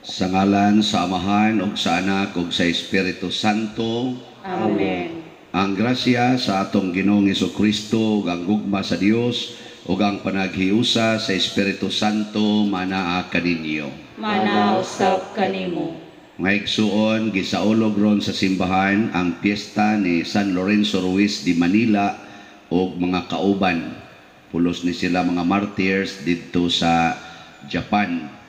Sa ngalan sa Amahan ug sa Anak ug sa Espiritu Santo. Amen. Ang grasya sa atong Ginoong Kristo ug ang gugma sa Dios ug ang panaghiusa sa Espiritu Santo manaa kaninyo. Manaa usab kanimo. Mga igsuon, gisaulog ron sa simbahan ang piyesta ni San Lorenzo Ruiz de Manila ug mga kauban. Pulos ni sila mga martyrs didto sa Japan.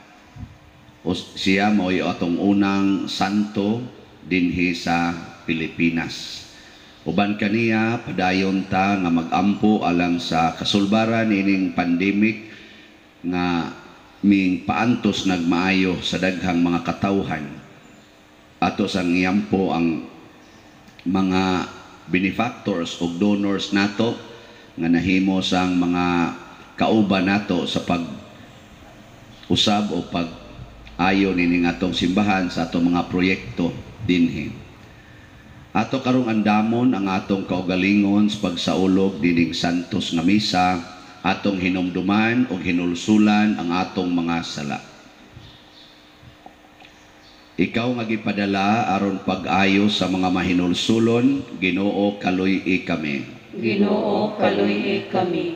O siya mao'y atong unang santo dinhi sa Pilipinas. Uban kaniya, padayon ta nga magampo alang sa kasulbaran ining pandemic nga ming paantos nagmaayo sa daghang mga katawhan. Ato sang iampo ang mga benefactors o donors nato nga nahimo sang mga kauban nato sa pag usab o pag ayo nining atong simbahan sa atong mga proyekto dinhi. Ato karong andamon ang atong kaugalingon sa pagsaulog dining santos nga misa, atong hinumduman ug hinulsulan ang atong mga sala. Ikaw nga gipadala aron pag-ayo sa mga mahinulsulon, Ginoo, kaluy-i kami. Ginoo, kaluy-i kami.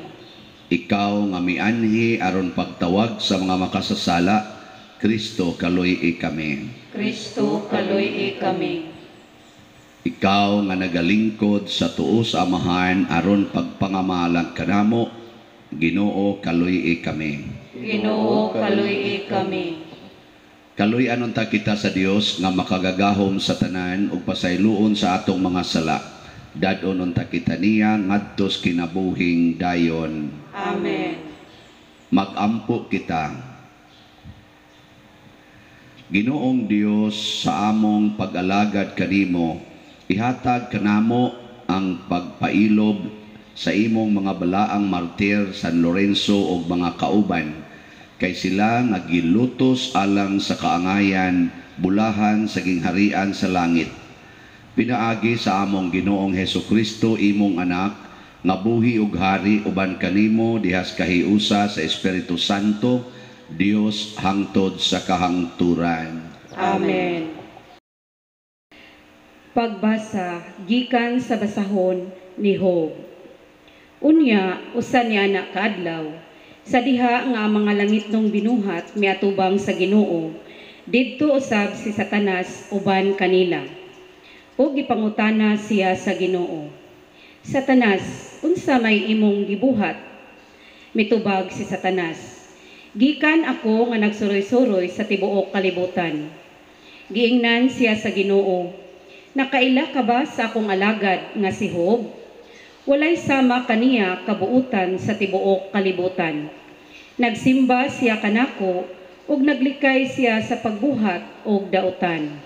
Ikaw nga mianhi aron pagtawag sa mga makasasala, Kristo, kaluy-i kami. Kristo, kaluy-i kami. Ikaw nga nagalingkod sa tuo sa Amahan aron pagpangamalang kanamo, Ginoo, kaluy-i kami. Ginoo, kaluy-i kami. Kaluy-an unta kita sa Dios nga makagagahom sa tanan ug pasayloon sa atong mga sala. Dad-on unta kita niya ngadtos kinabuhing dayon. Amen. Magampo kita. Ginoong Dios, sa among pag-alagad kanimo, ihatag kanamo ang pagpailob sa imong mga balaang martir San Lorenzo ug mga kauban, kay sila nga gilutos alang sa kaangayan bulahan sa gingharian sa langit. Pinaagi sa among Ginoong Hesukristo, imong anak, nga buhi ug hari uban kanimo dihas kahiusa sa Espiritu Santo, Dios hangtod sa kahangturan. Amen. Pagbasa gikan sa basahon ni Job. Unya, usa niya na kaadlaw, sa diha nga ang mga langitnong binuhat miatubang sa Ginoo, didto usab si Satanas uban kanila. Ug gipangutana siya sa Ginoo, "Satanas, unsa may imong gibuhat?" Mitubag si Satanas, "Gikan ako nga nagsuroy-suroy sa tibuok kalibutan." Giingnan siya sa Ginoo, "Nakaila ka ba sa akong alagad nga si Job? Walay sama kaniya kabuutan sa tibuok kalibutan. Nagsimba siya kanako ug naglikay siya sa pagbuhat og dautan."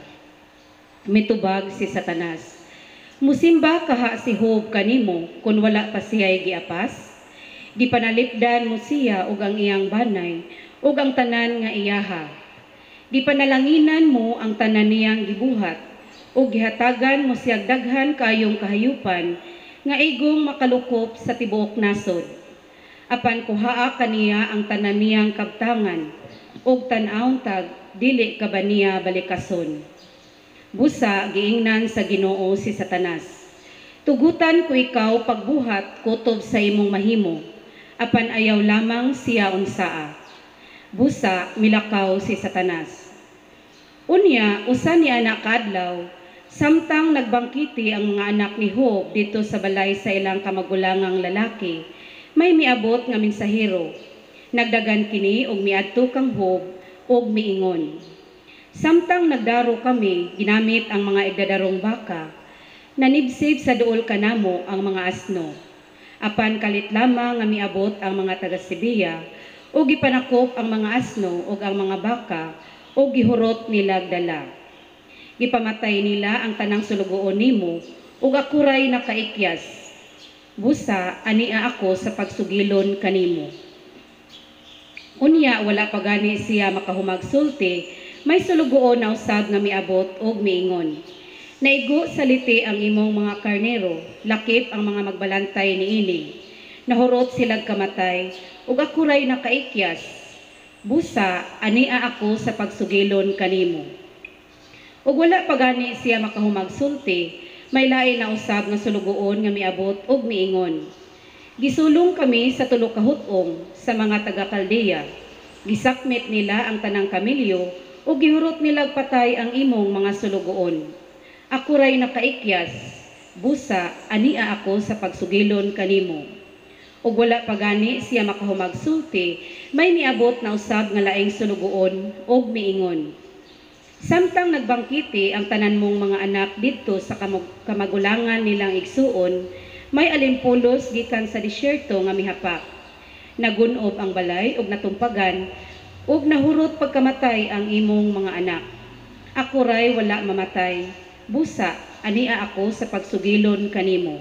Mitubag si Satanas, "Musimba kaha si Job kanimo kun wala pa siya'y giapas? Gipanalipdan mo siya ug ang iyang banay ug ang tanan nga iyaha. Gipanalanginan mo ang tanan niyang gibuhat ug gihatagan mo siyag daghan kayong kahayupan nga igong makalukop sa tibuok nasod. Apan kuhaa kaniya ang tanan niyang kabtangan ug tan-awon tag dili ka ba niya balikason?" Busa giingnan sa Ginoo si Satanas, "Tugutan ko ikaw pagbuhat kutob sa imong mahimo, apan ayaw lamang siya unsaa." Busa milakaw si Satanas. Unya, usa ni anak kaadlaw, samtang nagbangkiti ang mga anak ni Job dito sa balay sa ilang kamagulangang lalaki, may miabot nga mensahero. Nagdagan kini og miadto kang Job og miingon, "Samtang nagdaro kami, ginamit ang mga igdadarong baka, nanibsib sa duol kanamo ang mga asno. Apan kalit lamang nga miabot ang mga taga Sibiya, ug gipanakop ang mga asno ug ang mga baka, ug gihurot nila dala. Gipamatay nila ang tanang sulugoon nimo, ug ako ray nakaikyas. Busa ania ako sa pagsugilon kanimo." Unya wala pa gani siya makahumagsulti, may sulugoon na usab nga miabot og miingon, "Naigo sa liti ang imong mga karnero, lakip ang mga magbalantay niini. Nahurot silag kamatay, ug ako ray nakaikyas. Busa ania ako sa pagsugilon kanimo." Ug wala pa gani siya makahumagsulti, may lain na usab nga sulugoon nga miabot ug miingon, "Gisulong kami sa tulo ka hut-ong sa mga taga-Kaldea. Gisakmit nila ang tanang kamilyo ug gihurot nilag patay ang imong mga sulugoon. Ako ray nakaikyas, busa ania ako sa pagsugilon kanimo." Ug wala pa gani siya makahumagsulti, may miabot na usab nga laing sulugoon ug miingon, "Samtang nagbangkiti ang tanan mong mga anak didto sa kamagulangan nilang igsuon, may alimpulos gikan sa disyerto nga mihapak. Nagunob ang balay ug natumpagan ug nahurot pagkamatay ang imong mga anak. Ako ray wala mamatay, busa ania ako sa pagsugilon kanimo."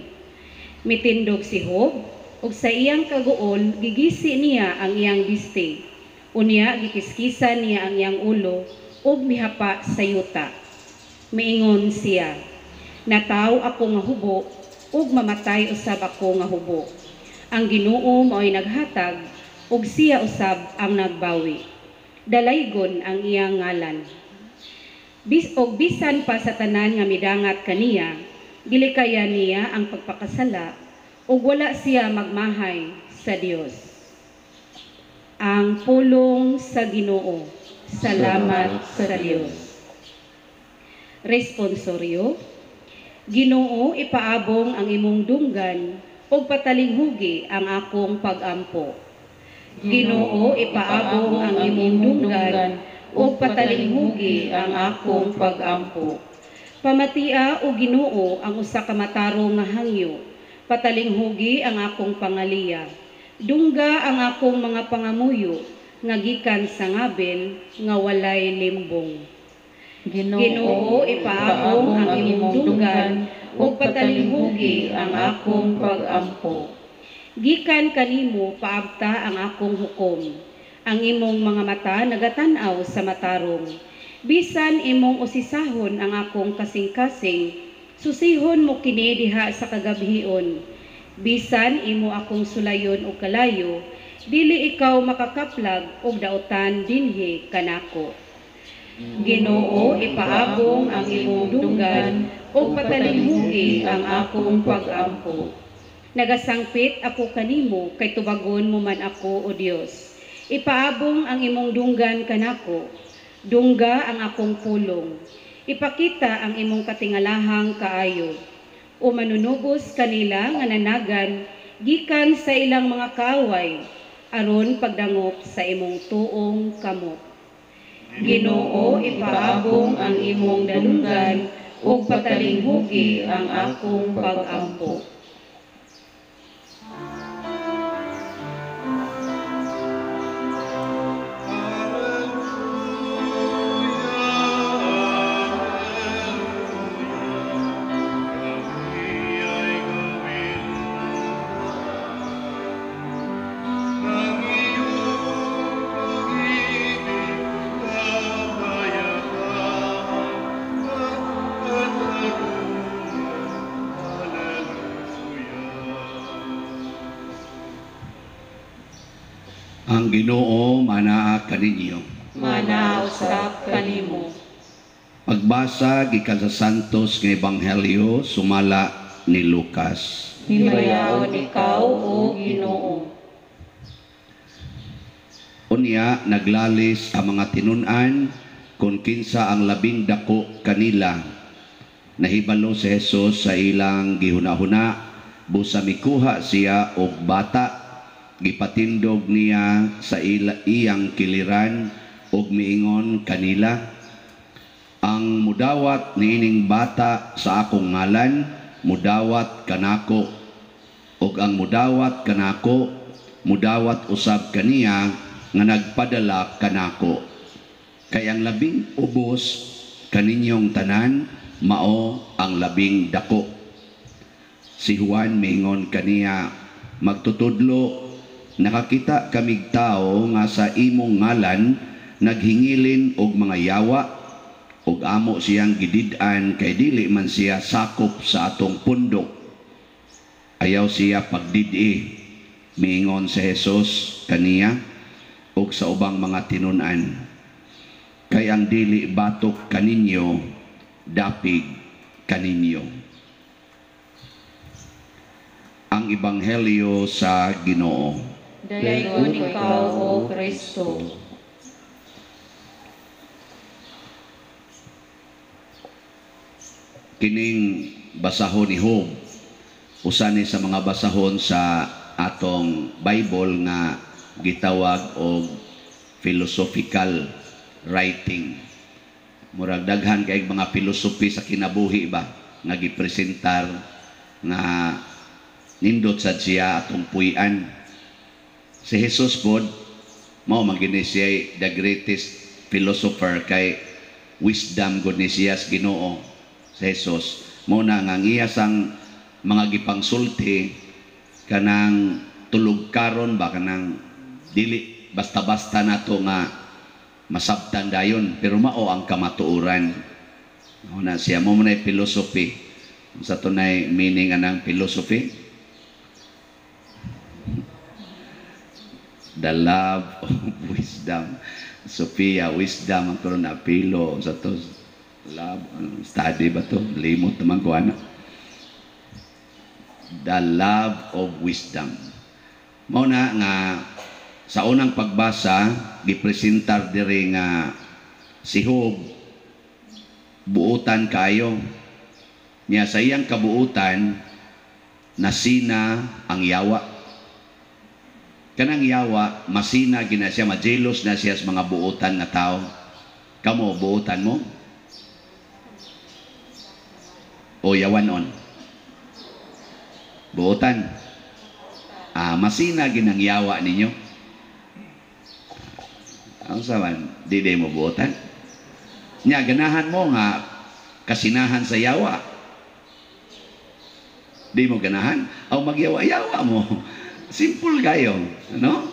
Mitindog si Job ug sa iyang kaguol gigisi niya ang iyang bisti. Unya gikiskisan niya ang iyang ulo ug mihapa sa yuta. Miingon siya, "Nataw ako nga hubo ug mamatay usab ako nga hubo. Ang Ginoo mao'y naghatag ug siya usab ang nagbawi. Dalaygon ang iyang ngalan." Og bisan pa sa tanan nga midangat kaniya, gilikayan niya ang pagpakasala ug wala siya magmahay sa Dios. Ang pulong sa Ginoo. Salamat sa Dios. Responsoryo. Ginoo, ipaabong ang imong dunggan ug patalinghugi ang akong pagampo. Ginoo, ipaabong ang imong dunggan ug patalinghugi ang akong pagampo. Pamatia, o Ginoo, ang usa ka matarong nga hangyo. Patalinghugi ang akong pangaliya. Dungga ang akong mga pangamuyo nga gikan sa ngabil nga walay limbong. Ginoo, ipaabong ang imong dunggan ug patalinghugi ang akong pagampo. Gikan kanimo paabta ang akong hukom. Ang imong mga mata nagatan-aw sa matarong. Bisan imong usisahon ang akong kasing-kasing, susihon mo kini diha sa kagabhion. Bisan imo akong sulayon og kalayo, dili ikaw makakaplag og daotan dinhi kanako. Ginoo, ipaabong ang imong dunggan ug patalinghugi ang akong pagampo. Nagasangpit ako kanimo kay tubagon mo man ako, o Dios. Ipaabong ang imong dunggan kanako. Dungga ang akong pulong. Ipakita ang imong katingalahang kaayo. O manunubos kanila nga nanagan gikan sa ilang mga kaaway, aron pagdangop sa imong tuong kamot. Ginoo, ipaabong ang imong dalunggan ug patalinghugi ang akong pagampo. Ang Ginoo manaa kaninyo. Manaa usab kanimo. Pagbasa gikan sa Santos nga Ebanghelyo sumala ni Lucas. Himayaon ikaw, o Ginoo. Unya naglalis ang mga tinun-an kung kinsa ang labing dako kanila. Nahibalo si Jesus sa ilang gihuna-huna, busa mikuha siya og bata. Gipatindog niya sa iyang kiliran ug miingon kanila, "Ang mudawat niining bata sa akong ngalan, mudawat kanako, ug ang mudawat kanako, mudawat usab kaniya nga nagpadala kanako. Kay ang labing ubos kaninyong tanan mao ang labing dako." Si Juan miingon kaniya, "Magtutudlo, nakakita kamig tao nga sa imong ngalan naghingilin og mga yawa, ug amo siyang gidid-an kay dili man siya sakop sa atong pundok." Ayaw siya pagdidi. Miingon si Jesus kaniya, ug sa ubang mga tinun-an. Kay ang dili batok kaninyo, dapig kaninyo. Ang Ebanghelyo sa Ginoo. Dayon ikaw, O Kristo. Kining basahon ni Job, usa ni sa mga basahon sa atong Bible nga gitawag og philosophical writing. Murag daghan kay mga philosophy sa kinabuhi ba nga gipresentar nga nindot sad siya atong puy-an. Si Jesus pod mao man gini siya the greatest philosopher kay wisdom gud ni siya sa Ginoo. Si Jesus mao na nga ang iya sang mga gipangsulti kanang tulog karon ba, kanang dili basta-basta nato nga masabtan dayon, pero mao ang kamatuoran. Mao na siya, mao man ay philosophy. Sa tunay meaning anang philosophy? The love of wisdom. Sophia, wisdom ang karon apilo sa to love, study ba to? Limot naman ko ana. The love of wisdom. Mao na nga sa unang pagbasa gipresentar diri nga si Job buutan kayo. Nya sa iyang kabuutan nasina ang yawa. Kanang yawa masina gina siya, majelos na siya sa mga buutan nga tao. Kamo buutan mo? O yawanon? Buutan. Masina ginang yawa ninyo. Ang saban, di day mo buutan. Nya ganahan mo nga kasinahan sa yawa. Di mo ganahan, aw magyawa-yawa mo. Simple kayo, ano?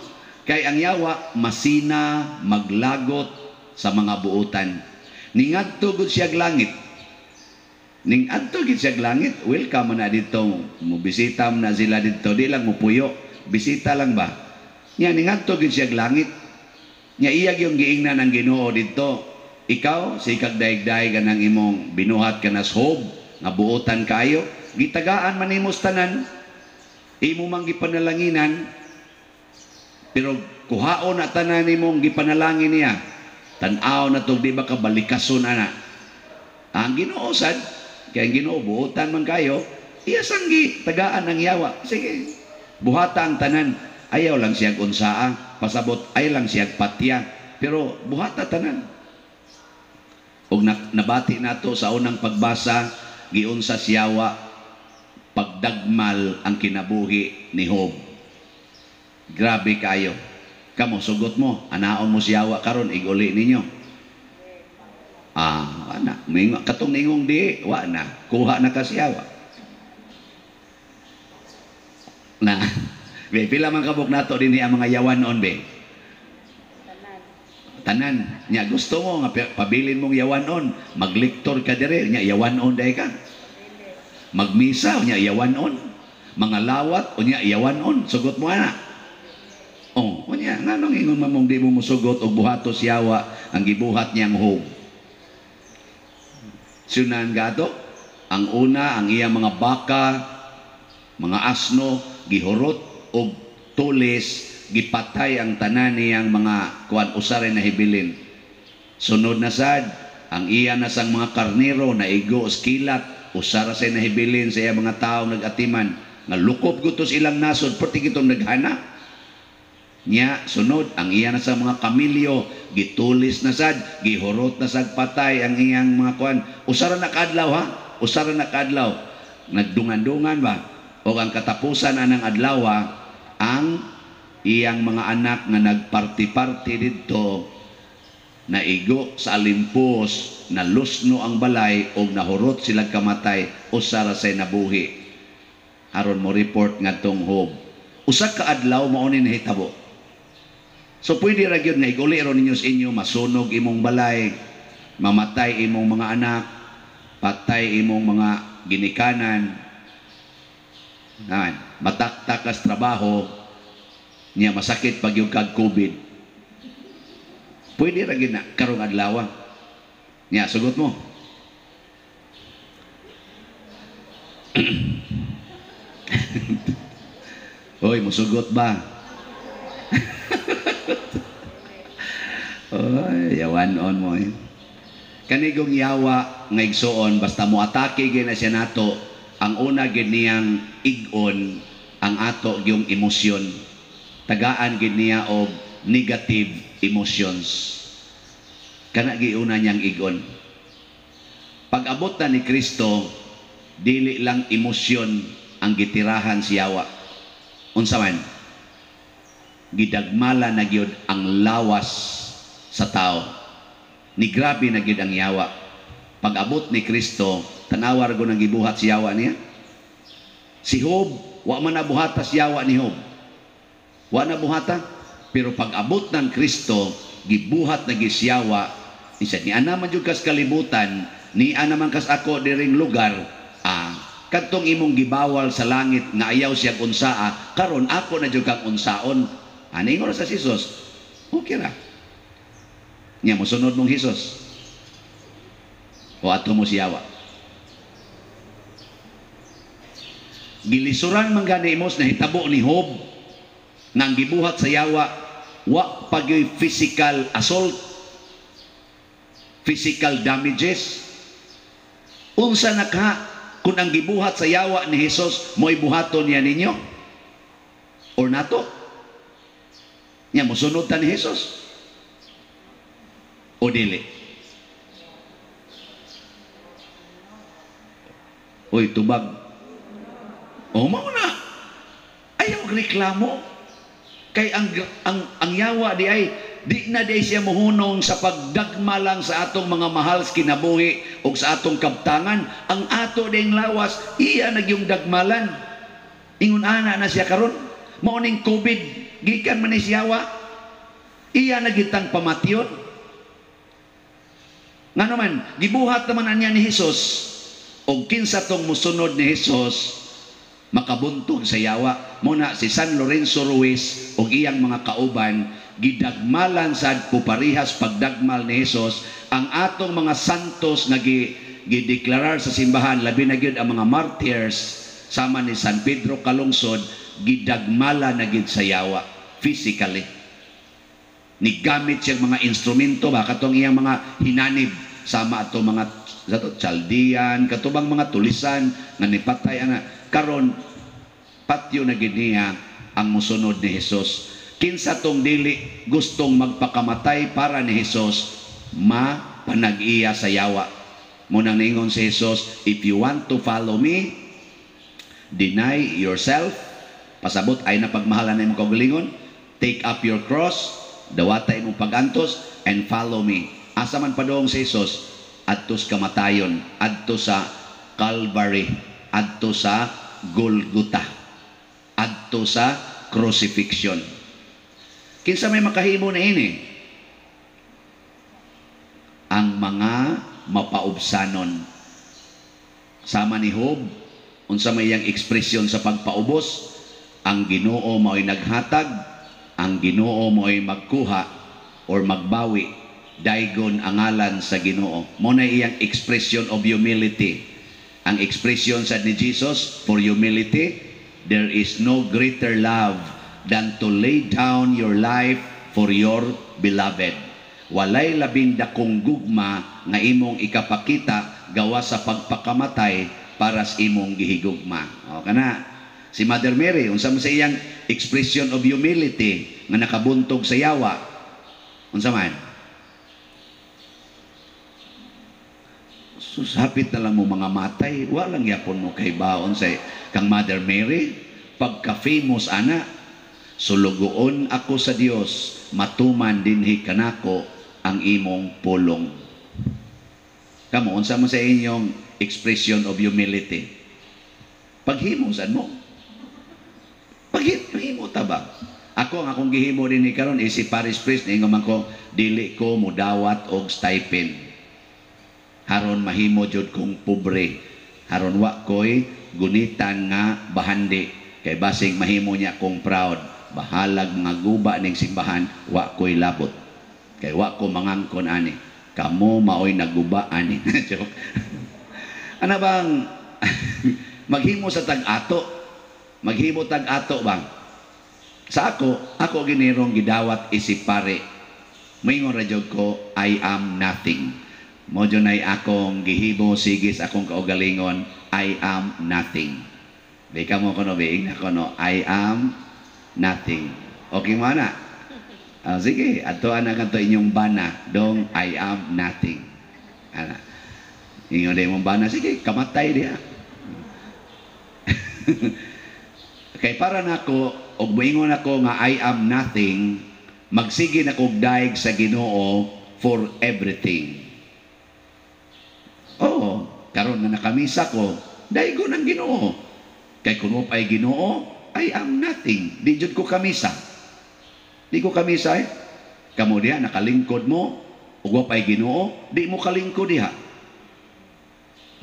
Kay ang yawa masina maglagot sa mga buutan. Ningadto gud siyag langit. Ningadto gid siyag langit, welcome na dito. Mobisita na sila dito, di lang mopuyo, bisita lang ba. Nya ningadto gid siyag langit. Nya iyag yung giingnan ang Ginoo dito. Ikaw sikag daig-daig ang imong binuhat ka nas Job nga buotan kayo, gitagaan man nimo tanan, imo mang gipanalanginan, pero kuhaon na tanan nimong gipanalangin niya. Tan-aw na tog di ba ka balikason ana. Ang Ginoo sad, kay ang Ginoo buotan man kayo, iya sanggi tagaan ang yawa. Sige, buhata ang tanan. Ayaw lang siyag unsaa, pasabot ay lang siyag patya, pero buhata tanan. Og nabati nato sa unang pagbasa, giunsa siyawa pagdagmal ang kinabuhi ni Job. Grabe kayo. Kamo sugot mo, anaon mo siyawa karon iguli ninyo. Ana, katong ningong di, wa na, kuha na ka siyawa. Na, be, pila man kabuk nato dinhi ang mga yawanon be? Tanan. Nya gusto mo nga pabilin mong yawanon, maglektor ka dire, nya yawanon day ka. Magmisa nya yawanon, mga lawat unya yawanon, sugot mo ana. Oh, unya nganong ingon man mong di mo mosugot og buhatos yawa ang gibuhat niyang Job. Sunan gato, ang una ang iya mga baka, mga asno gihurot og tulis, gipatay ang tanan niyang mga kuan usaray na hibilin. Sunod na sad ang iya na sang mga karnero na igo kilat, usara say nahibilin sa iya mga tao nagatiman nga lukop gutos ilang nasod perti gitong naghana. Nya sunod ang iya na sa mga kamilyo gitulis na sad, gihurot na sad patay ang iyang mga kuan. Usara na kaadlaw ha, usara na kaadlaw. Nagdungan-dungan ba? O ang katapusan anang adlaw ang iyang mga anak nga nagparti-parti didto naigo sa alimpos, nalusno ang balay og nahurot sila kamatay, usa ra say nabuhi. Aron mo report ngadtong Job. Usa ka adlaw mao ni nahitabo. So pwede ra gyud nga iguli ron ninyo sa inyo, masunog imong balay, mamatay imong mga anak, patay imong mga ginikanan, mataktak kas trabaho, niya masakit pag yung kag COVID. Pwede ra gid na karong adlaw. Nya sugot mo. Hoy, musugot ba? Oy, yawan on mo eh. Kanigong yawa nga igsuon, basta mo atake gyud na siya nato, ang una gyud niyang ig-on ang ato gyung emosyon. Tagaan gyud niya og negative emotions. Kana giuna niyang ig-on. Pag-abot na ni Kristo, dili lang emosyon ang gitirahan si yawa. Unsa man? Gidagmala na gyud ang lawas sa tao. Ni grabe na gyud ang yawa. Pag-abot ni Kristo, tanawar ko nang gibuhat si yawa niya. Si Job, wa man nabuhata si yawa ni Job. Wa nabuhata. Pero pag-abot ng Kristo, gibuhat na gisiyawa. Isa, ni ana man jud kas kalibutan, ni ana man kas ako diring lugar, kadtong imong gibawal sa langit nga ayaw siyang unsaa, karon ako na jud kang unsaon. Ani ingon sa Jesus. Okay ra. Nya mosunod mong Hesus. O ato mo siyawa. Gilisuran man gani imos na hitabo ni Job nga ang gibuhat sa yawa wa pagyoy physical assault, physical damages. Unsa na ka kung ang gibuhat sa yawa ni Hesus mo'y buhaton niya ninyo or nato? Nya mosunod ta ni Hesus o dili? Oy, tubag. O mao na. Ayaw reklamo. Kay ang yawa di ay di na di siya mohunong sa pagdagma lang sa atong mga mahal sa kinabuhi o sa atong kabtangan. Ang ato ding lawas iya nagyong dagmalan. Ingon ana na siya karon. Mao ning COVID gikan man ni siyawa. Iya na gitang pamatyon. Ngano man gibuhat naman anya ni Hesus og kinsa tong mosunod ni Hesus makabuntog sa yawa. Muna si San Lorenzo Ruiz og iyang mga kauban gidagmalan sad puparihas pagdagmal ni Hesus ang atong mga santos nga gideklarar sa simbahan, labi na gyud ang mga martyrs sama ni San Pedro Calungsod, gidagmala na gyud sa yawa physically. Nigamit siyang mga instrumento ba katong iyang mga hinanib sama ato mga zato Chaldean katubang mga tulisan nga nipatay ana. Karon patyo na gid niya ang mosunod ni Hesus. Kinsa tong dili gustong magpakamatay para ni Hesus, mapanag-iya sa yawa. Munang niingon si Hesus, if you want to follow me, deny yourself. Pasabot ay napagmahalan na imong kaugalingon. Take up your cross, dawata imong pagantos, and follow me. Asa man padung si Hesus, adto sa kamatayon, adto sa Calvary, adto sa Golgotha, adto sa crucifixion. Kinsa may makahimo na ini? Ang mga mapaubsanon. Sama ni Job, unsa may iyang ekspresyon sa pagpaubos? Ang Ginoo mao'y naghatag, ang Ginoo mao'y magkuha or magbawi, daygon ang ngalan sa Ginoo. Mo na iyang expression of humility. Ang expression sa ni Jesus for humility, there is no greater love than to lay down your life for your beloved. Walay labing dakong gugma nga imong ikapakita gawa sa pagpakamatay para sa imong gihigugma. O kana si Mother Mary, unsa man sa iyang expression of humility nga nakabuntog sa yawa? Unsa man? Sus, hapit na lang mo mga matay, walang yapon mo kay baon sa kang Mother Mary. Pagka-famous ana, sulugoon ako sa Dios, matuman dinhi kanako ang imong pulong. Kamo, unsa man sa inyong expression of humility? Paghimo sad mo. Paghimo ta ba? Ako ang akong gihimo dinhi karon is si parish priest, niingon man ko dili ko mudawat og stipend. Haron mahimo jud kong pobre. Haron wa koy gunitan nga bahandi kay basing mahimo niya kong proud. Bahalag mga guba ning simbahan, wa koy labot. Kay wa ko mangangkon ani. Kamo maoy naguba ani. Joke. Ana bang maghimo sa tag-ato? Maghimo tag-ato ba? Sa ako, ako ginirong gidawat isip pare. Moingon ra jud ko, I am nothing. Mo jud nay akong gihimo sige sa akong kaugalingon, I am nothing. Di ka mo kono biing na kono, I am nothing. Okay mo na? Sige, atoan na kanto inyong bana, dong I am nothing. Ana. Ingon din mong bana, sige, kamatay diha. Kay para nako, og moingon ako nga I am nothing, magsige na kog daig sa Ginoo for everything. Oo, karon nga nakamisa ko, daigo ng Ginoo. Kay kun wa pa'y Ginoo, I am nothing. Di jud ko kamisa. Di ko kamisa eh. Kamo diha nakalingkod mo, ug wa pa'y Ginoo, di mo kalingkod diha.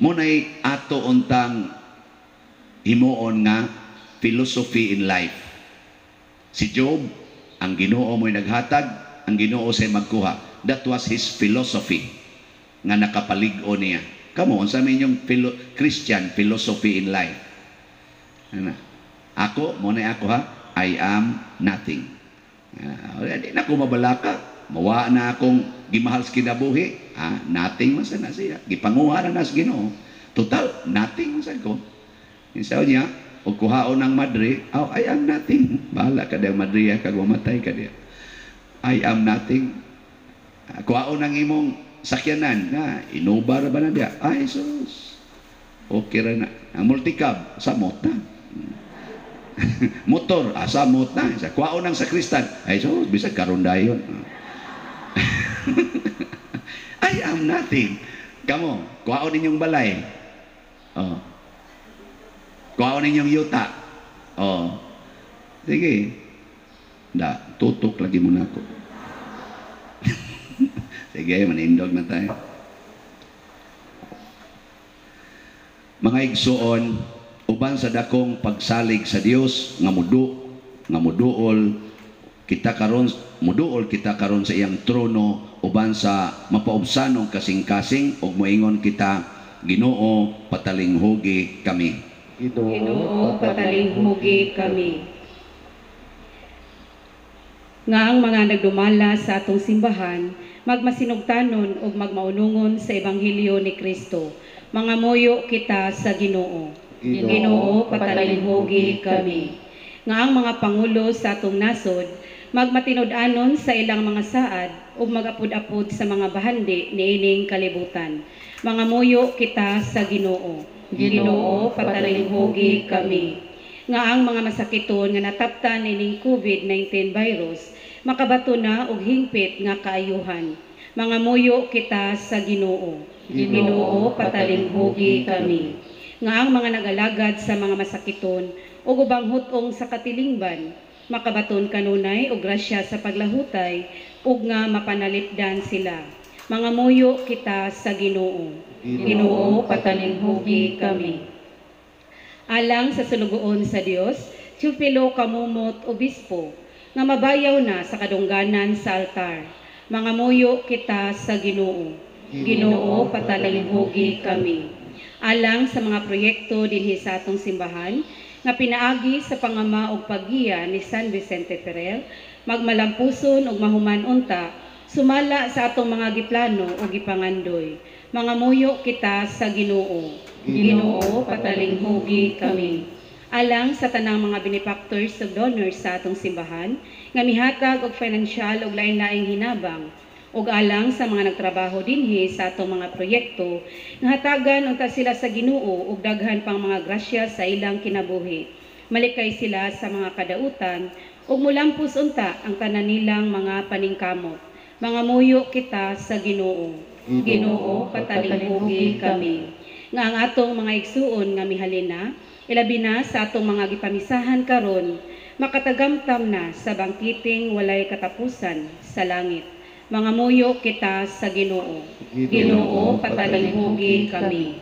Muna'y ato untang himuon nga philosophy in life. Si Job, ang Ginoo mo'y naghatag, ang Ginoo say magkuha. That was his philosophy nga nakapalig-o niya. Kamo, unsa may inyong Christian philosophy in life? Ano? Ako, mo na ako ha, I am nothing. Di na ako mabalaka. Mawa na akong gimahal sa kinabuhi. Nothing man sa na siya. Gipanguha na na sa Ginoo. Total, nothing man sa ko. Insaw niya, o kuhaon ng madre, oh, I am nothing. Bahala ka diya madre, kag mamatay ka diya. I am nothing. Kuhaon ng imong sakyanan, na, inuba ra ba na diya? Ay, sus. Okay ra na. Ang multicab, samot na. Motor, samot na. Sa kuhaon ng sakristan, ay sus, bisag karon dayon. I am nothing. Kamo, kuhaon ninyong balay. Oh. Kuhaon ninyong yuta. Oh. Sige. Da, tutok lagi muna ako. Sige, manindog na tayo. Mga igsuon, uban sa dakong pagsalig sa Dios nga muduol kita karon, muduol kita karon sa iyang trono uban sa mapaubsanong kasing-kasing ug moingon kita, Ginoo, patalinghugi kami. Ginoo, patalinghugi kami. Nga ang mga nagdumala sa atong simbahan magmasinugtanon ug magmaunungon sa ebanghelyo ni Kristo. Mangamuyo kita sa Ginoo. Ginoo, patalinghugi kami. Nga ang mga pangulo sa atong nasod magmatinud-anon sa ilang mga saad ug magapud-apod sa mga bahandi niining kalibutan. Mangamuyo kita sa Ginoo. Ginoo, patalinghugi kami. Nga ang mga masakiton nga nataptan ining COVID-19 virus makabato na og hingpit nga kaayuhan. Mangamuyo kita sa Ginoo. Ginoo, patalinghugi kami. Nga ang mga nag-alagad sa mga masakiton ug ubang hut-ong sa katilingban makabaton kanunay og grasya sa paglahutay ug nga mapanalipdan sila. Mangamuyo kita sa Ginoo. Ginoo, patalinghugi kami. Alang sa sulugoon sa Dios, Teofilo Camomot Obispo, nga mabayaw na sa kadungganan sa altar. Mangamuyo kita sa Ginoo. Ginoo, patalinghugi kami. Alang sa mga proyekto dinhi sa atong simbahan, nga pinaagi sa pangama og paggiya ni San Vicente Ferrer, magmalampuson og mahuman unta, sumala sa atong mga giplano o gipangandoy. Mangamuyo kita sa Ginoo. Ginoo, patalinghugi kami. Alang sa tanang mga benefactors ug donors sa atong simbahan, nga mihatag og financial ug lain-laing hinabang, ug alang sa mga nagtrabaho dinhi sa atong mga proyekto, nga hatagan unta sila sa Ginoo ug daghan pang mga grasya sa ilang kinabuhi. Malikay sila sa mga kadautan ug mulampos unta ang tanan nilang mga paningkamot. Mangamuyo kita sa Ginoo. Ginoo, patalinghugi kami. Nga ang atong mga igsuon nga mihalina, ilabi na sa atong mga gipamisahan karon, makatagamtam na sa bangkiting walay katapusan sa langit. Mangamuyo kita sa Ginoo. Ginoo, patalinghugi kami.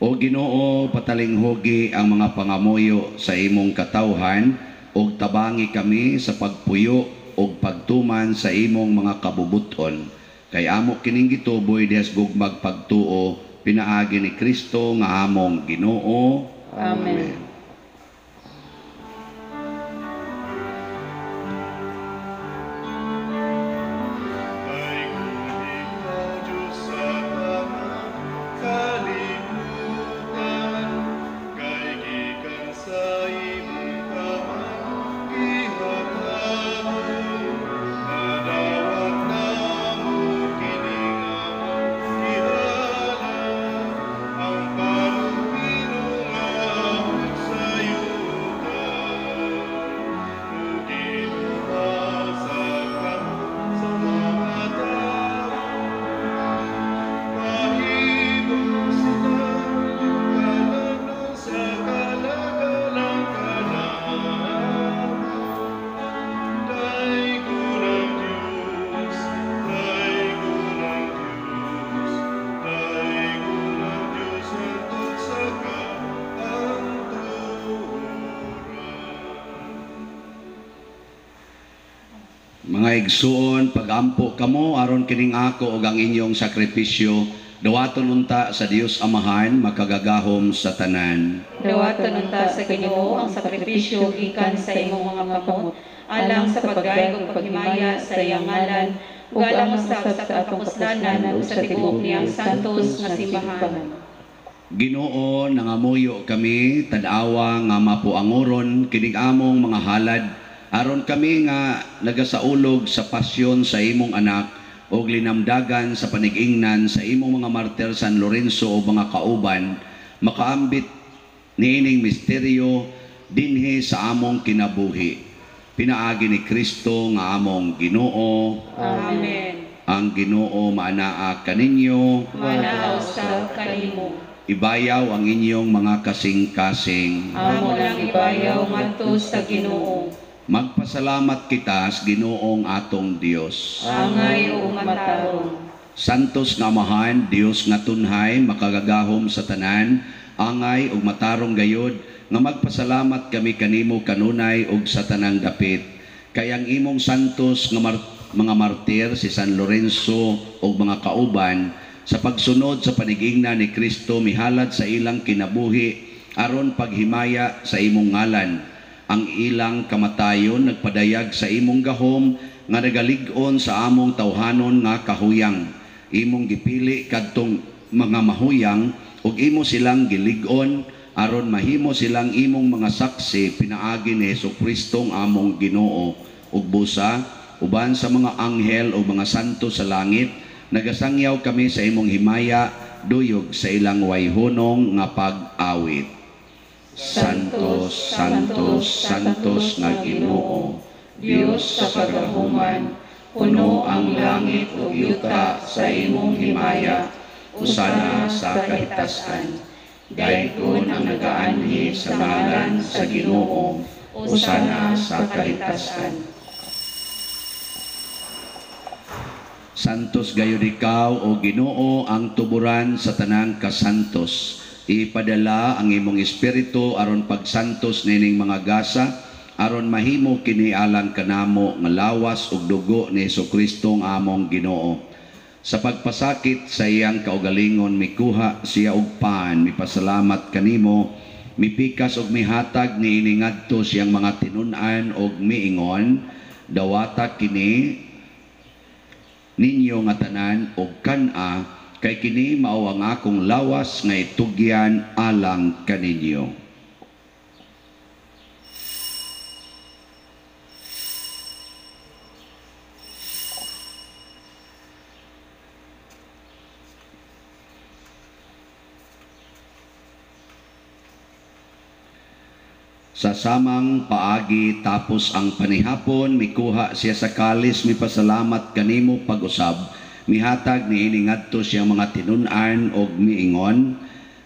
O Ginoo, patalinghugi ang mga pangamuyo sa imong katawhan ug tabangi kami sa pagpuyo ug pagtuman sa imong mga kabubuton. Kay amo kining gituboy dihas gugmag pagtuo pinaagi ni Kristo nga among Ginoo. Amen. Mga igsuon, pagampo kamo aron kining ako ug ang inyong sakripisyo dawaton unta sa Dios Amahan makagagahom sa tanan. Dawaton unta sa Ginoo ang sakripisyo gikan sa imong mga kamot alang sa pagdayeg ug paghimaya sa iyang ngalan ug alang usab sa atong kapuslanan ug sa tibuok niyang santos nga simbahan. Ginoo, nangamuyo kami tan-awa nga mapuangoron kining among mga halad aron kami nga nagasaulog sa pasyon sa imong anak og linamdagan sa panigingnan sa imong mga martir San Lorenzo o mga kauban, makaambit niining misteryo dinhi sa among kinabuhi. Pinaagi ni Kristo nga among Ginoo. Amen. Ang Ginoo maanaa kaninyo, Maanaa usab kanimo. Ibayaw ang inyong mga kasing-kasing. Amo lang ibayaw ngadto sa Ginoo. Magpasalamat kita sa Ginoong atong Dios. Angay ug matarong. Santos nga Amahan, Dios nga tunhay, makagagahom sa tanan, angay ug matarong gayod nga magpasalamat kami kanimo kanunay ug sa tanang dapit. Kay ang imong santos nga mga martir si San Lorenzo ug mga kauban sa pagsunod sa panigingna ni Kristo mihalad sa ilang kinabuhi aron paghimaya sa imong ngalan. Ang ilang kamatayon nagpadayag sa imong gahom nga nagalig-on sa among tawhanon nga kahuyang. Imong gipili kadtong mga mahuyang ug imo silang gilig-on aron mahimo silang imong mga saksi pinaagi ni Hesukristo among Ginoo. Ug busa uban sa mga anghel o mga santo sa langit, nagasangyaw kami sa imong himaya duyog sa ilang wayhunong nga pag-awit. Santos, Santos, Santos nga Ginoo, Dios sa kagahuman, puno ang langit ug yuta sa imong himaya, usana sa kahitasan. Daygon ang nagaanhi sa ngalan sa Ginoo, usana sa kahitasan. Santos gayud ikaw o Ginoo ang tuburan sa tanang kasantos. Ipadala ang imong espiritu aron pagsantos nining mga gasa, aron mahimo kini alang kanamo nga lawas ug dugo ni Hesukristo ang among Ginoo. Sa pagpasakit sa iyang kaugalingon mikuha siya og pan, mipasalamat kanimo, mipikas og mihatag niini ngadto siyang mga tinun-an og miingon, dawata kini ninyo nga tanan og kan-a, kay kini mao ang akong lawas nga itugyan alang kaninyo. Sa samang paagi tapos ang panihapon, mikuha siya sa kalis, mipasalamat kanimo pag-usab, mihatag niini ngadto siyang mga tinun-an og miingon,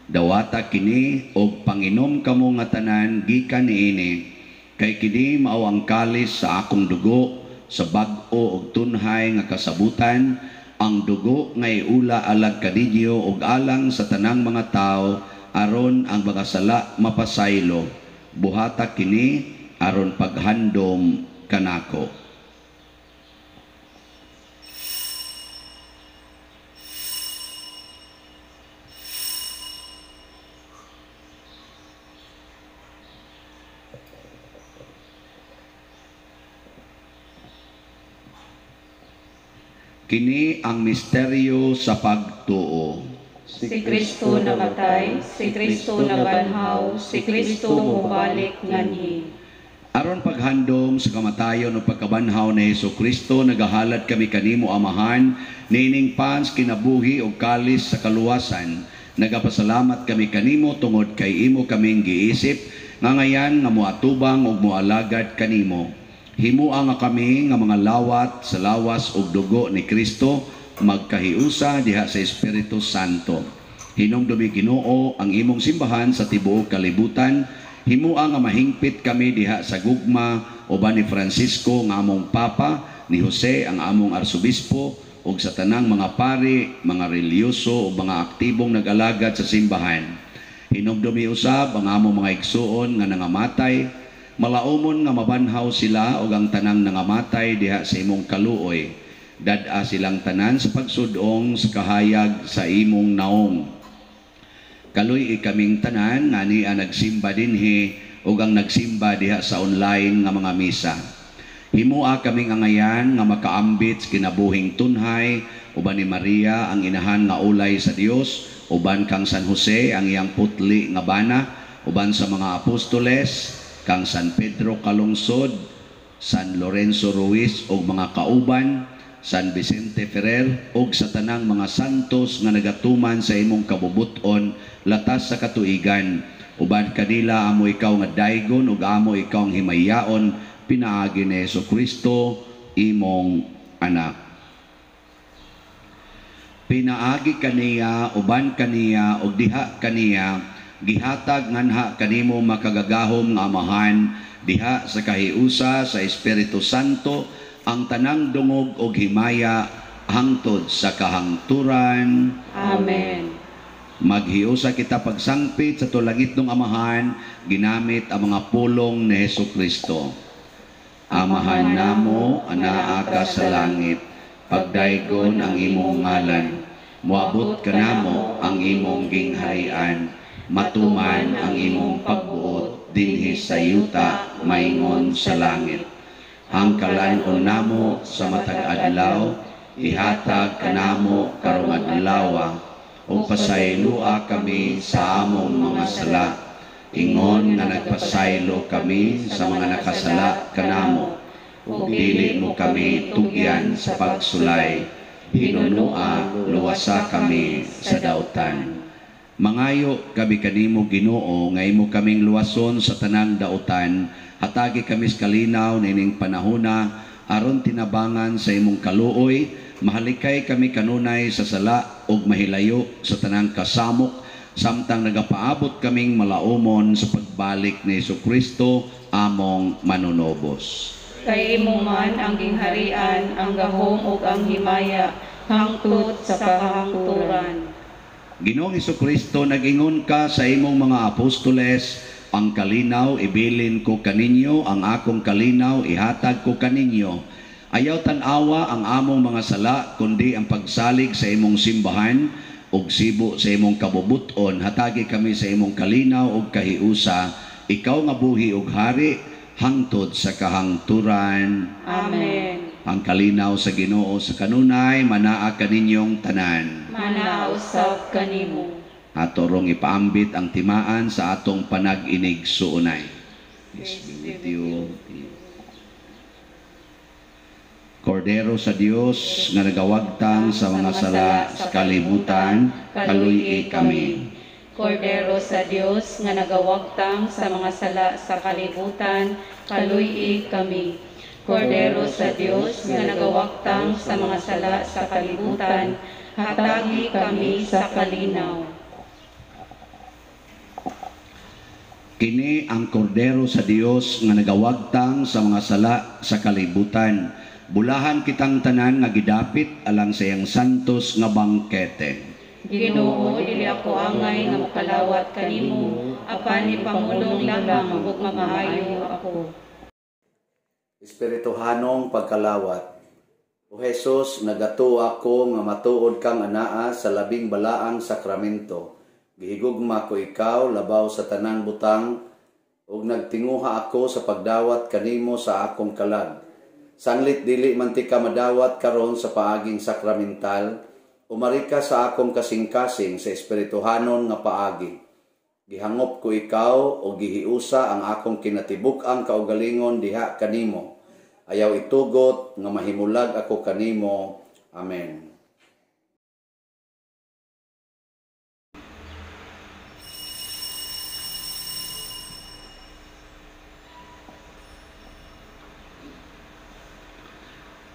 dawata kini og panginom kamo nga tanan gikan niini, kay kini mao ang kalis sa akong dugo sa bag-o og tunhay nga kasabutan, ang dugo nga iula alag kaninyo og alang sa tanang mga tawo aron ang mga sala mapasaylo. Buhata kini aron paghandom kanako. Kini ang misteryo sa pagtuo. Si Kristo namatay, si Kristo nabanhaw, si Kristo mubalik nganhi. Aron paghandom sa kamatayon o pagkabanhaw ni Hesus Kristo, nagahalad kami kanimo, Amahan, niining pans kinabuhi o kalis sa kaluwasan. Nagapasalamat kami kanimo tungod kay imo kaming giisip nga ngayan nga moatubang ug moalagad kanimo. Himua nga kami nga mga lawat sa lawas ug dugo ni Kristo magkahiusa diha sa Espiritu Santo. Hinumdumi, Ginoo, ang imong simbahan sa tibuok kalibutan. Himua nga mahingpit kami diha sa gugma uban ni Francisco nga among Papa, ni Jose ang among Arsobispo, ug sa tanang mga pari, mga relihiyoso ug mga aktibong nag-alagad sa simbahan. Hinumdumi usab ang among mga igsuon nga nangamatay, malaumon nga mabanhaw sila ug ang tanang nangamatay diha sa imong kaluoy. Dad-a silang tanan sa pagsudong sa kahayag sa imong naong. Kaluy-i kaming tanan nga ania nagsimba dinhi ug ang nagsimba diha sa online nga mga misa. Himua kaming angayan nga makaambit sa kinabuhing tunhay uban ni Maria ang inahan nga ulay sa Dios, uban kang San Jose ang iyang putli nga bana, uban sa mga apostoles, kang San Pedro Calungsod, San Lorenzo Ruiz ug mga kauban, San Vicente Ferrer ug sa tanang mga santos nga nagatuman sa imong kabubuton latas sa katuigan. Uban kanila amo ikaw nga daygon ug amo ikaw ang himayaon pinaagi ni Hesukristo imong anak. Pinaagi kaniya, uban kaniya ug diha kaniya gihatag nganha kanimo makagagahom nga Amahan diha sa kahiusa sa Espiritu Santo ang tanang dungog og himaya hangtod sa kahangturan. Amen. Maghiusa kita pagsangpit sa tulangitnong Amahan ginamit ang mga pulong ni Hesukristo. Amahan namo, anaa ka sa langit, pagdaygon ang imong ngalan, moabot kanamo ang imong gingharian, matuman ang imong pagbuot dinhi sa yuta maingon sa langit. Ang kalan-on namo sa matag adlaw, ihatag kanamo karong adlawa, ug pasayloa kami sa among mga sala, ingon nga nagpasaylo kami sa mga nakasala kanamo, ug dili mo kami tugyan sa pagsulay, hinunua luwasa kami sa dautan. Mangayo kami kanimo, Ginoo, nga imo kaming luwason sa tanang dautan, hatagi kami sa kalinaw nining panahona aron tinabangan sa imong kaluoy, mahalikay kami kanunay sa sala ug mahilayo sa tanang kasamok samtang nagapaabot kaming malaumon sa pagbalik ni Hesukristo among manunobos. Kay imo man ang gingharian, ang gahom ug ang himaya hangtod sa kahangturan. Ginoong Hesukristo, nag-ingon ka sa imong mga apostoles, ang kalinaw ibilin ko kaninyo, ang akong kalinaw ihatag ko kaninyo. Ayaw tan-awa ang among mga sala, kundi ang pagsalig sa imong simbahan ug sibo sa imong kabubuton. Hatagi kami sa imong kalinaw ug kahiusa, ikaw nga buhi ug hari hangtod sa kahangturan. Amen. Ang kalinaw sa Ginoo sa kanunay manaa kaninyong tanan. Manaa usab kanimo. Ato rong ipaambit ang timaan sa atong panag-inig suunay. Peace be with you. Kordero sa Dios nga nagawagtang sa mga sala sa kalibutan, kaluy-i kami. Kordero sa Dios nga nagawagtang sa mga sala sa kalibutan, kaluy-i kami. Kordero sa Dios nga nagawagtang sa mga sala sa kalibutan, hatagi kami sa kalinaw. Kini ang kordero sa Dios nga nagawagtang sa mga sala sa kalibutan. Bulahan kitang tanan nga gidapit alang sa iyang santos nga bangkete. Ginoo, dili ako angay nga mokalawat kanimo, apan ipamulong lamang ug mamaayo ako. Espirituhanong pagkalawat. O Jesus, nagatuo ako nga matuod kang anaa sa labing balaang sakramento. Gihigugma ko ikaw labaw sa tanang butang, ug nagtinguha ako sa pagdawat kanimo sa akong kalag. Sanglit dili man tika madawat karon sa paaging sakramental, umari ka sa akong kasing-kasing sa espirituhanon nga paagi. Gihangop ko ikaw o gihiusa ang akong kinatibuk-ang kaugalingon diha kanimo. Ayaw itugot nga mahimulag ako kanimo. Amen.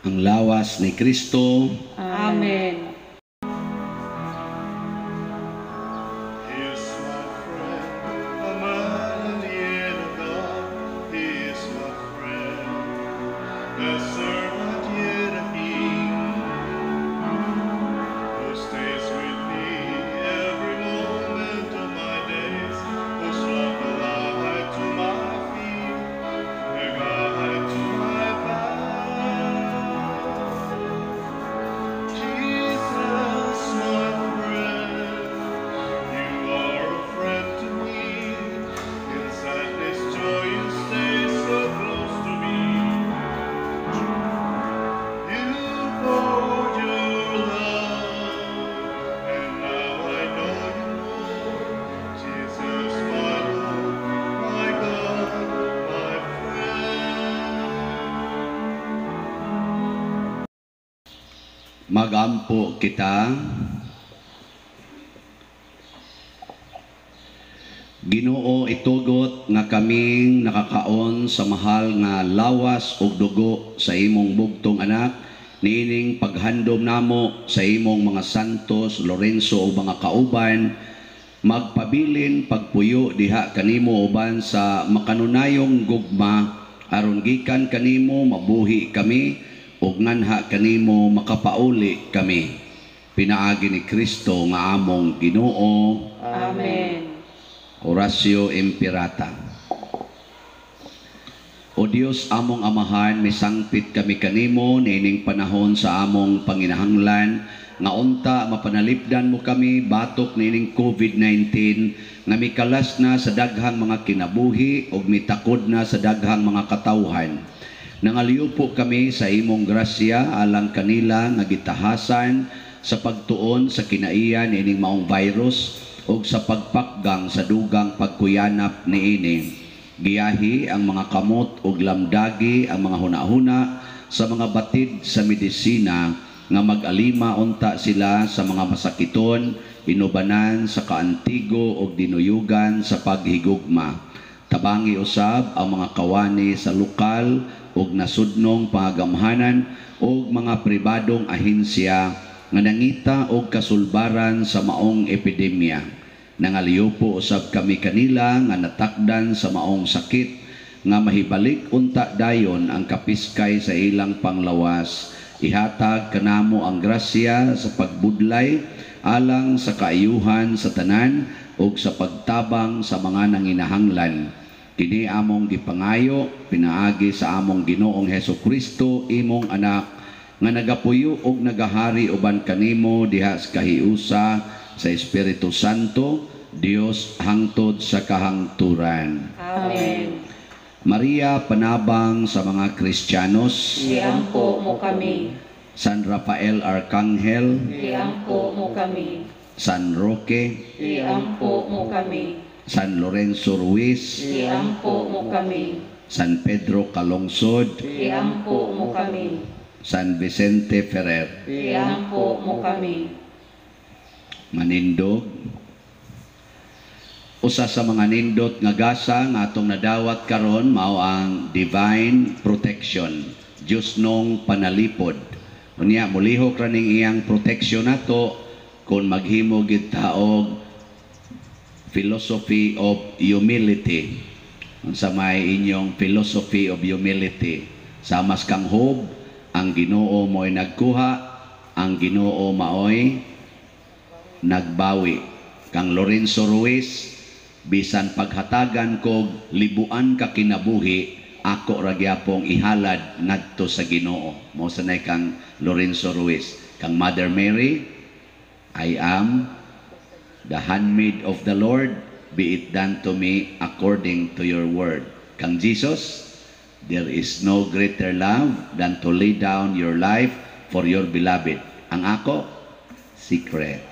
Ang lawas ni Kristo. Amen. He is my friend, a man and yet a God. He is my friend, a servant yet a king, who stays with me every moment of my days, whose love a light to my feet, a guide to my path. Jesus, my friend, you are a friend to me. In sadness, joy, you stay so close to me. You poured your love, and now I know you more. Jesus, my Lord, my God, my friend. Magampo kita. Ginoo, itugot nga kaming nakakaon sa mahal nga lawas ug dugo sa imong bugtong anak niining paghandom namo sa imong mga santos Lorenzo ug mga kauban, magpabilin pagpuyo diha kanimo uban sa makanunayong gugma, aron gikan kanimo mabuhi kami ug nganha kanimo makapauli kami. Pinaagi ni Kristo nga among Ginoo. Amen. Oratio Imperata. O Dios among Amahan, misangpit kami kanimo niining panahon sa among panginahanglan nga unta mapanalipdan mo kami batok niining COVID-19 nga mikalas na sa daghang mga kinabuhi ug mitakod na sa daghang mga katawhan. Nangaliw po kami sa imong grasya alang kanila nga gitahasan sa pagtuon sa kinaiya niining maong virus ug sa pagpakgang sa dugang pagkuyanap niini. Giyahi ang mga kamot ug lamdagi ang mga hunahuna sa mga batid sa medisina nga mag-alima unta sila sa mga masakiton, inubanan sa kaantigo ug dinuyugan sa paghigugma. Tabangi usab ang mga kawani sa lokal ug nasudnong pangagamhanan ug mga pribadong ahensya nga nangita og kasulbaran sa maong epidemya. Nangaliw po usab kami kanila nga natakdan sa maong sakit nga mahibalik unta dayon ang kapiskay sa ilang panglawas. Ihatag kanamo ang grasya sa pagbudlay alang sa kaayuhan sa tanan ug sa pagtabang sa mga nanginahanglan. Kini among gipangayo pinaagi sa among Ginoong Hesus Kristo, imong anak, nga nagapuyo og nagahari uban kanimo diha sa kahiusa sa Espiritu Santo, Dios hangtod sa kahangturan. Amen. Maria, panabang sa mga Kristiyanos. Iampo mo kami. San Rafael Arcangel. Iampo mo kami. San Roque. Iampo mo kami. San Lorenzo Ruiz. Iampo mo kami. San Pedro Calungsod. Iampo mo kami. San Vicente Ferrer. Iampo mo kami. Manindog. Usa sa mga nindot nga gasa nga atong nadawat karon mao ang divine protection, Dios nong panalipod. Unya molihok ra ning iyang protection nato kung maghimo gid ta og philosophy of humility. Unsa may inyong philosophy of humility? Samas kang Job, ang Ginoo mo'y nagkuha, ang Ginoo maoy nagbawi. Kang Lorenzo Ruiz, bisan paghatagan kog libuan ka kinabuhi, ako ra gyapong ihalad ngadto sa Ginoo. Mao sanay kang Lorenzo Ruiz. Kang Mother Mary, I am the handmaid of the Lord, be it done to me according to your word. Kang Jesus, There is no greater love than to lay down your life for your beloved. Ang ako, secret.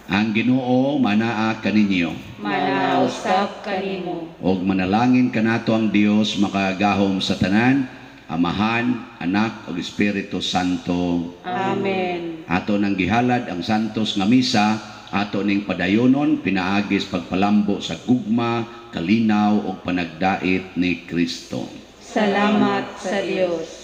Ang Ginoo manaa kaninyo. Manaa usab kanimo. Og manalangin kanato ang Dios makagagahom sa tanan, Amahan, Anak ug Espiritu Santo. Amen. Ato nang gihalad ang santos nga misa, ato ning padayonon pinaagi sa pagpalambo sa gugma, kalinaw ug panagdait ni Kristo. Salamat sa Dios.